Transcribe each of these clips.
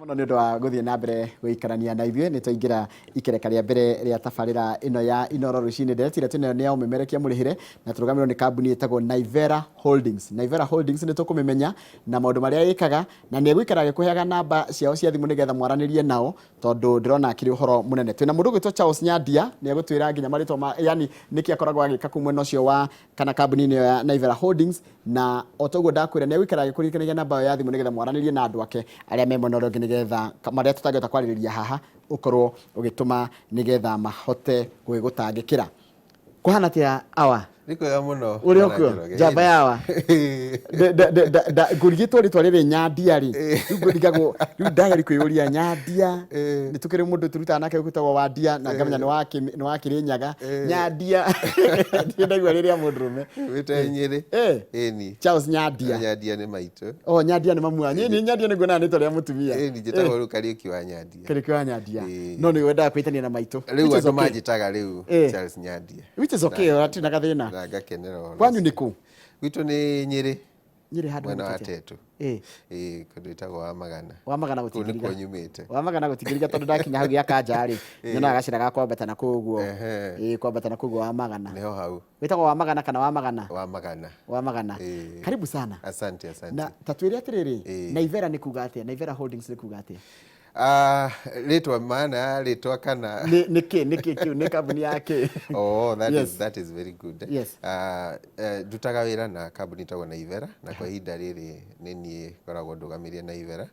Mũno nĩ ũndũ wa gũthiĩ na mbere gũikarania na ithuĩ. Nĩ twaingĩra ikereka rĩa mbere rĩa tabarĩra ĩno ya Inoro Rũcinĩ. Ndereti ĩrĩa twĩnayo nĩ ya ũmemerekia mũrĩhĩre na tũrũgamĩrĩrwo nĩ kambuni ĩtagwo Naivera Holdings. Naivera Holdings nĩ tũkũmĩmenya na maũndũ marĩa ĩkaga, na nĩ egũikara agĩkũheaga namba ciao cia thimũ nĩgetha mwaranĩrie nao, tondũ ndĩrona akĩrĩ ũhoro mũnene. Twĩna mũndũ ũgwĩtwo Charles Nyandia, nĩ egũtwĩra nginya marĩtwa ma, yani nĩkĩ akoragwo agĩka kũu mwena ũcio wa kana kambuni-inĩ ĩyo ya Naivera Holdings. Na o ta ũguo ndakwĩra, nĩ egũikara agĩkũririkanagia namba ĩyo ya thimũ nĩgetha mwaranĩrie na andũ ake arĩa me mwena ũrĩa ũngĩ, nĩgetha marĩa tũtangĩhota kwarĩrĩria haha ũkorwo ũgĩtũma nĩgetha mahote gũgĩgũtangĩkĩra. Kũhana atĩa awa? Nĩ kwega mũno. Ũrĩ Bwana okuo? Njoroge. Njamba yawa. Ngũrigĩtwo rĩtwa rĩrĩ Nyandia rĩ, rĩu ngũrigagwo, rĩu ndageri kwĩyũria Nyandia, nĩ tũkĩrĩ mũndũ tũrutaga nake gwĩtagwo Wandia na ngamenya nĩ wa Kĩrĩnyaga. Nyandia, ndirĩ ndaigua rĩrĩa mũndũrũme. Wĩte Nyĩrĩ. Ĩni. Charles Nyandia. Nyandia nĩ maitũ. Oh, Nyandia nĩ mamu wanyu. Niĩ Nyandia nĩ nguonaga nĩ rĩtwa rĩa mũtumia. Ĩni, njĩtagwo rĩu Kariũki wa Nyandia. Kariũki wa Nyandia. No nĩ wendaga kwĩtania na maitũ. Rĩu andũ manjĩtaga rĩu Charles Nyandia. Which is okay, hatirĩ na gathĩna. Na ngakenera ũhoro. Kwanyu nĩ kũ? Gwitũ nĩ Nyĩrĩ. Nyĩrĩ handũ Mwena wa hagwĩtwo atĩa? Tetu. Ĩĩ. Kũndũ gwĩtagwo wa Magana. Wa Magana Kũu gũtingĩriga. nĩkuo nyumĩte. Wa Magana gũtingĩriga tondũ ndakinya hau gĩa Kanja rĩ, nyonaga gacĩra ga kwambata na kũu ũguo. Ĩĩ, kwambata na kũu ũguo wa Magana. Nĩho hau. Wĩtagwo wa Magana kana wa Magana? Wa Magana. Wa Magana. Ĩĩ. Karibu sana. Asante, asante. Na ta twĩre atĩrĩrĩ, Ĩĩ. Naivera nĩ kuga atĩa? Naivera Holdings nĩ kuga atĩa? Ah, rĩtwa, maana ya rĩtwa kana? Nĩ kĩ, nĩ kĩ kĩu, nĩ kambuni ya kĩ? Oh, that Yes. is, that is very good. Yes. Ah, ndutaga wĩra na kambuni ĩtagwo Naivera, na kwa ihinda rĩrĩ nĩ niĩ ngoragwo ndũgamĩrĩire Naivera.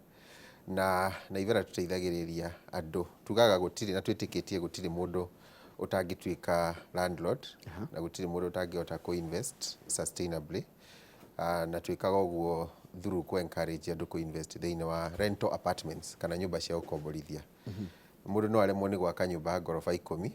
Na Naivera tũteithagĩrĩria andũ, tugaga gũtirĩ na twĩtĩkĩtie gũtirĩ mũndũ ũtangĩtuĩka landlord, na gũtirĩ mũndũ ũtangĩhota kũ invest sustainably. Na twĩkaga ũguo through kũ encourage andũ kũ invest thĩinĩ wa rental apartments kana nyũmba cia gũkomborithia. Mũndũ no aremwo nĩ gwaka nyũmba ya ngoroba 10,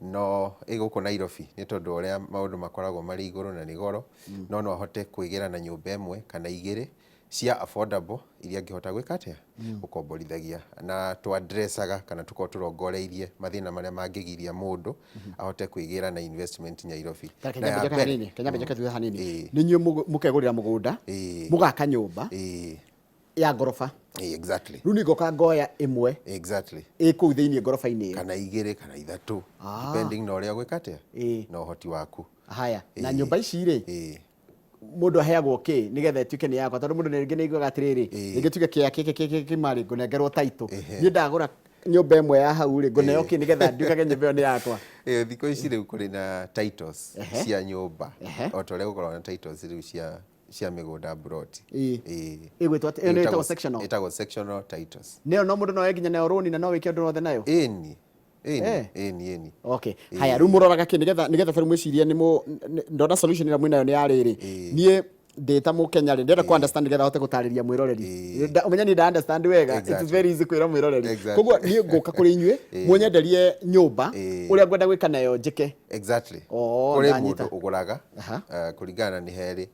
no ĩ gũkũ Nairobi nĩ tondũ wa ũrĩa maũndũ makoragwo marĩ igũrũ na nĩ goro, no no ahote kwĩgĩra na nyũmba ĩmwe kana igĩrĩ cia affordable iria angĩhota gwĩka atĩa? Gũkomborithagia. Na tũ addressaga kana tũkoragwo tũrongoreirie mathĩna marĩa mangĩgiria mũndũ ahote kwĩgĩra na investment Nairobi. Ta Na ya Kenya njoke mbere- hanini, Kenya njoke thutha hanini. Ĩĩ. Nĩ inyuĩ mũkegũrĩra mũgũnda, mũgaka nyũmba ya ngoroba. Ĩĩ, exactly. Rĩu niĩ ngoka ngoya ĩmwe ĩ kũu thĩinĩ ngoroba-inĩ ĩyo. Kana igĩrĩ kana ithatũ, depending na ũrĩa ũgwĩka atĩa na ũhoti waku. Haya, na nyũmba ici rĩ, mũndũ aheagwo kĩ nĩgetha ĩtuĩke nĩ yakwa? Tondũ mũndũ rĩngĩ nĩ aiguaga atĩrĩrĩ, rĩngĩ tuge kĩa kĩkĩ kĩkĩ kĩma rĩ, ngũnengerwo title. Niĩ ndagũra nyũmba ĩmwe ya hau rĩ, ngũneo kĩ nĩgetha nduĩkage nyũmba ĩyo nĩ yakwa? Ĩĩ, thikũ ici rĩu kũrĩ na titles cia nyũmba o ta ũrĩa gũkoragwo na titles rĩu cia mĩgũnda, mburoti. Ĩĩ. Ĩgwĩtwo atĩa? Ĩyo nĩ ĩtagwo sectional? Ĩtagwo sectional titles. Nĩyo no mũndũ no oe nginya nayo rũni na no wĩke ũndũ wothe nayo? Ĩni, ĩni, ĩni, ĩni. Okay. Haya, rĩu mũroraga kĩ nĩgetha tarĩu mwĩcirie nĩ mũ ndona solution ĩrĩa mwĩnayo nĩ ya rĩrĩ? Niĩ ndĩ ta Mũkenya rĩ, ndĩrenda kũ understand nĩgetha hote gũtarĩria mwĩroreri. Ũmenye niĩ nda understand wega, it is very easy kwĩra mwĩroreri. Koguo niĩ ngũka kũrĩ inyuĩ, mũnyenderie nyũmba, ũrĩa ngwenda gwĩka nayo njĩke. Exactly. Oh, Kũrĩ ndanyita. mũndũ ũgũraga, kũringana na nĩ herĩ,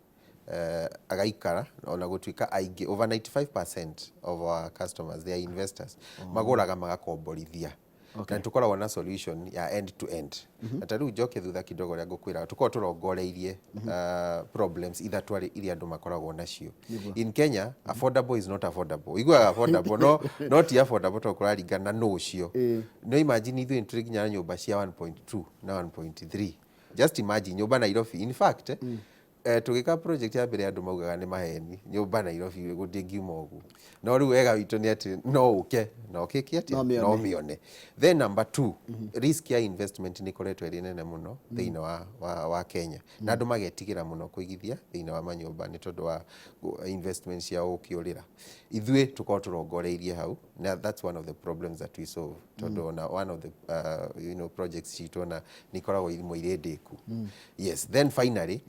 agaikara, ona gũtuĩka aingĩ, over 95% of our customers, they are investors, magũraga magakomborithia. Na tũkoragwo na solution ya end to end. Na ta rĩu njoke thutha kidogo ũrĩa ngũkwĩra, tũkoragwo tũrongoreirie problems ithatũ arĩ iria andũ makoragwo nacio in Kenya. Affordable is not affordable. Ũiguaga affordable, no ti affordable tondũ kũraringana nũ ũcio. No imagine ithuĩ nĩ tũrĩ nginya na nyũmba cia 1.2 na 1.3. Just imagine nyũmba Nairobi. In fact, tũgĩka project ya mbere andũ maugaga nĩ maheni, nyũmba Nairobi ndĩngiuma ũguo. No rĩu wega witũ nĩ atĩ no ũke na ũkĩke atĩa? No mĩone. No mĩone. Then number two, risk ya investment nĩ ĩkoretwo ĩrĩ nene mũno thĩinĩ wa Kenya, na andũ magetigĩra mũno kũigithia thĩinĩ wa manyũmba nĩ tondũ wa investment ciao gũkĩũrĩra. Ithuĩ tũkorwo tũrongoreirie hau, na that's one of the problems that we solve, tondũ ona one of the projects citũ ona nĩ ikoragwo imwe irĩ ndĩku. Yes, then finally,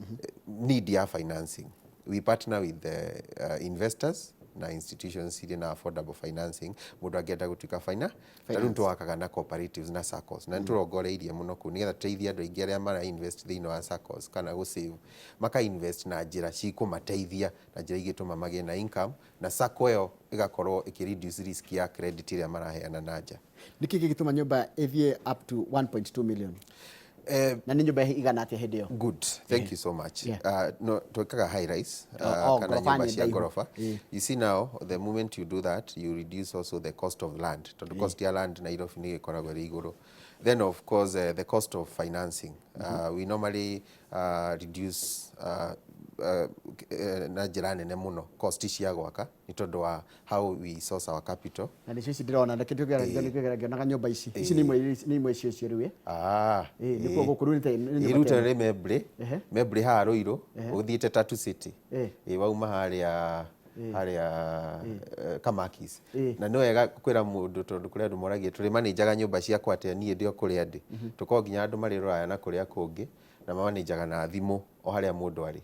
need ya financing. We partner with the investors na institutions irĩ na affordable financing. Mũndũ angĩenda gũtuĩka ta rĩu twakaga na cooperatives na SACCOs, na nĩ tũrongoreirie mũno kũu nĩgetha tũteithie andũ aingĩ arĩa mara invest thĩinĩ wa SACCOs kana gũ save, maka invest na njĩra cikũmateithia, na njĩra igĩtũma magĩe na income, na SACCO ĩyo ĩgakorwo ĩkĩ reduce risk ya credit ĩrĩa maraheana na nja. Nĩkĩ gĩgĩtũma nyũmba ĩthiĩ up to 1.2 million? Na nĩ nyũmba igana atĩa hĩndĩ ĩyo? Good, thank you so much. No, twĩkaga high rise Oh, kana ngoroba nyũmba cia ndaihu. ngoroba. You see now, the moment you do that, you reduce also the cost of land, tondũ cost ya land Nairobi nĩ ĩkoragwo ĩrĩ igũrũ. Then of course the cost of financing. We normally reduce na njĩra nene mũno cost cia gwaka nĩ tondũ wa how we source our capital. Na nĩcio ici ndĩrona, nĩkĩo ngĩonaga nyũmba ici. Ici nĩ imwe icio icio rĩu, eh? Ah, Ĩĩ, nĩkuo gũkũ rĩu nĩ nyũmba rĩu ta ĩno. nĩ Membley. Membley haha Ruiru, ũthiĩte Tatu City. Ĩ wauma harĩa Kamakis. Na nĩ wega kwĩra mũndũ, tondũ kũrĩ andũ moragia tũrĩ manĩnjaga nyũmba ciakwa atĩa. Niĩ ndĩ o kũrĩa ndĩ, tũkoragwo nginya andũ marĩ rũraya na kũrĩa kũngĩ, na mamanĩnjaga na thimũ o harĩa mũndũ arĩ.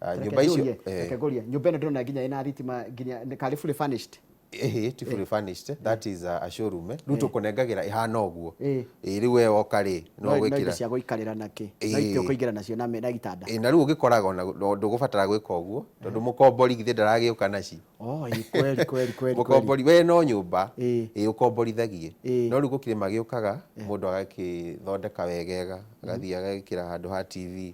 Ah, Reke nyũmba icio ngũrie, reke ngũrie, nyũmba ĩno ndĩrona nginya ĩna thitima, nginya nĩ karĩ fully furnished? Ĩhĩ, ti fully furnished, that is a showroom, eh. Rĩu tũkũnengagĩra ĩhana ũguo. Ĩ rĩu we woka rĩ, no No indo gwĩkĩra cia gũikarĩra na kĩ, no itĩ ũkũingĩra nacio na gĩtanda. Ĩ, na rĩu ũgĩkoraga ona ndũgũbatara gwĩka ũguo, tondũ mũkombori githĩ ndaragĩũka naci? Oh, ĩ, kweli kweli kweli kweli. Mũkombori we no nyũmba ĩ ũkomborithagie. No rĩu gũkĩrĩ magĩũkaga, mũndũ agakĩthondeka wegega, agathiĩ agekĩra handũ ha TV,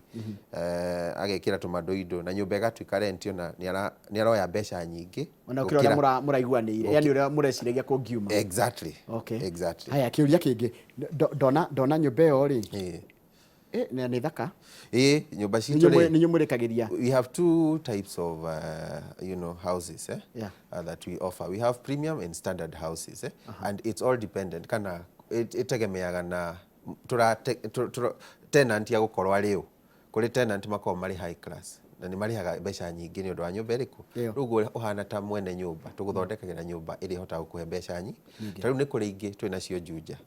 agekĩra tũmandoindo na nyũmba ĩgatuĩka rent, ona nĩ aroya mbeca nyingĩ Ona ũkĩra ũrĩa mũraiguanĩire, yani ũrĩa mũreciragia kũngiuma. Exactly. Okay. Exactly. Haya, kĩũria kĩngĩ. Ndona nyũmba ĩyo rĩ, na nĩ thaka. Ĩ, nyũmba citũ rĩ, Nĩ inyuĩ mũrĩkagĩria? We have two types of houses, eh, that we offer. We have premium and standard houses, eh? And it's all dependent kana itegemeaga na tura, tura, tenant ya gũkorwo arĩ ũ. Kũrĩ tenant makoragwo marĩ high class na nĩ marĩhaga mbeca nyingĩ nĩ ũndũ wa nyũmba ĩrĩkũ. Ĩyo. Rĩu ũguo ũhana ta mwene nyũmba, tũgũthondekagĩra nyũmba ĩrĩa ĩhotaga gũkũhe mbeca nyingĩ. Ta rĩu nĩ kũrĩ ingĩ twĩ nacio Juja,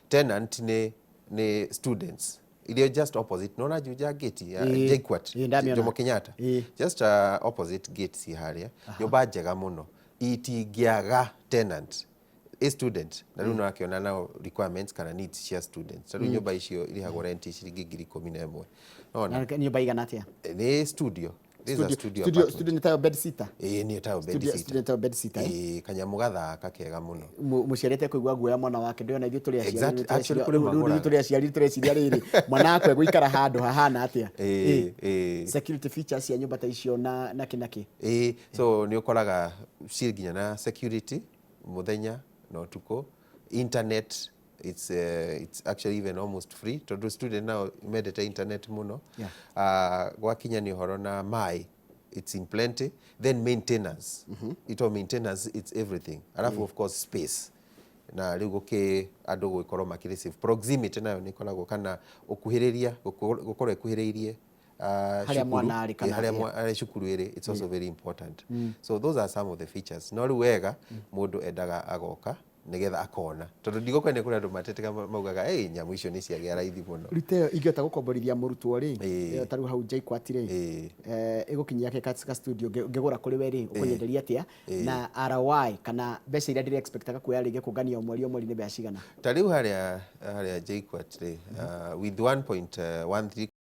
tenant nĩ students, iria just opposite nona Juja gate ya JKUAT, Ĩĩ, ndamĩona. Jomo Kenyatta, just opposite gate ci harĩa, nyũmba njega mũno itingĩaga tenant a student, na rĩu nĩrakĩona nao requirements kana needs cia students. Ta rĩu nyũmba icio irĩhagwo rent ciringi 11,000, nona. Na nyũmba igana atĩa? Nĩ studio. This is a studio Studio, apartment. studio nĩ tayo bed sitter? Ĩĩ, nĩ tayo bed Studio, sitter. studio tayo bed sitter, eh? Ĩĩ, kanyamũ gathaka kega mũno. Mũciari atekũigua guoya mwana wake ndĩona ithuĩ tũrĩ aciari. Actually, kũrĩ magũraga. Ithuĩ tũrĩ aciari tũreciria rĩrĩ, mwana wakwa egũikara handũ hahana atĩa? Ĩĩ, ĩĩ. Security features cia nyũmba ta icio na kĩ na kĩ? Ĩĩ, so nĩ ũkoraga ciĩ nginya na security mũthenya na ũtukũ, internet, it's actually even almost free, tondũ student nao mendete internet mũno. Gwakinya nĩ ũhoro na maĩ, it's in plenty. Then maintenance, ito maintenance, it's everything. Alafu of course space, na rĩu gũkĩ andũ gũgĩkorwo makĩrĩ safe, proximity nayo nĩ ĩkoragwo kana ũkuhĩrĩria, gũkorwo ĩkuhĩrĩirie Harĩa cukuru, mwana arĩ kana harĩa atĩa. Harĩa cukuru ĩrĩ, it's also very important. So those are some of the features. No rĩu wega mũndũ endaga agoka nĩgetha akona, tondũ ndigũkwenda kũrĩ andũ matetega maugaga, "Hey, nyamũ icio nĩ ciagĩa raithi mũno." Rute ĩyo ingĩhota gũkomborithia mũrutwo rĩ, ĩyo ta rĩu hau JKUAT rĩ, ĩgũkinyia ka studio ngĩgũra kũrĩ we rĩ, ũkũnyenderia atĩa, na ROI kana mbeca iria ndĩrĩ expectaga kuoya rĩngĩ kũngania o mweri o mweri nĩ mbeca cigana? Ta rĩu harĩa JKUAT rĩ, with 1.13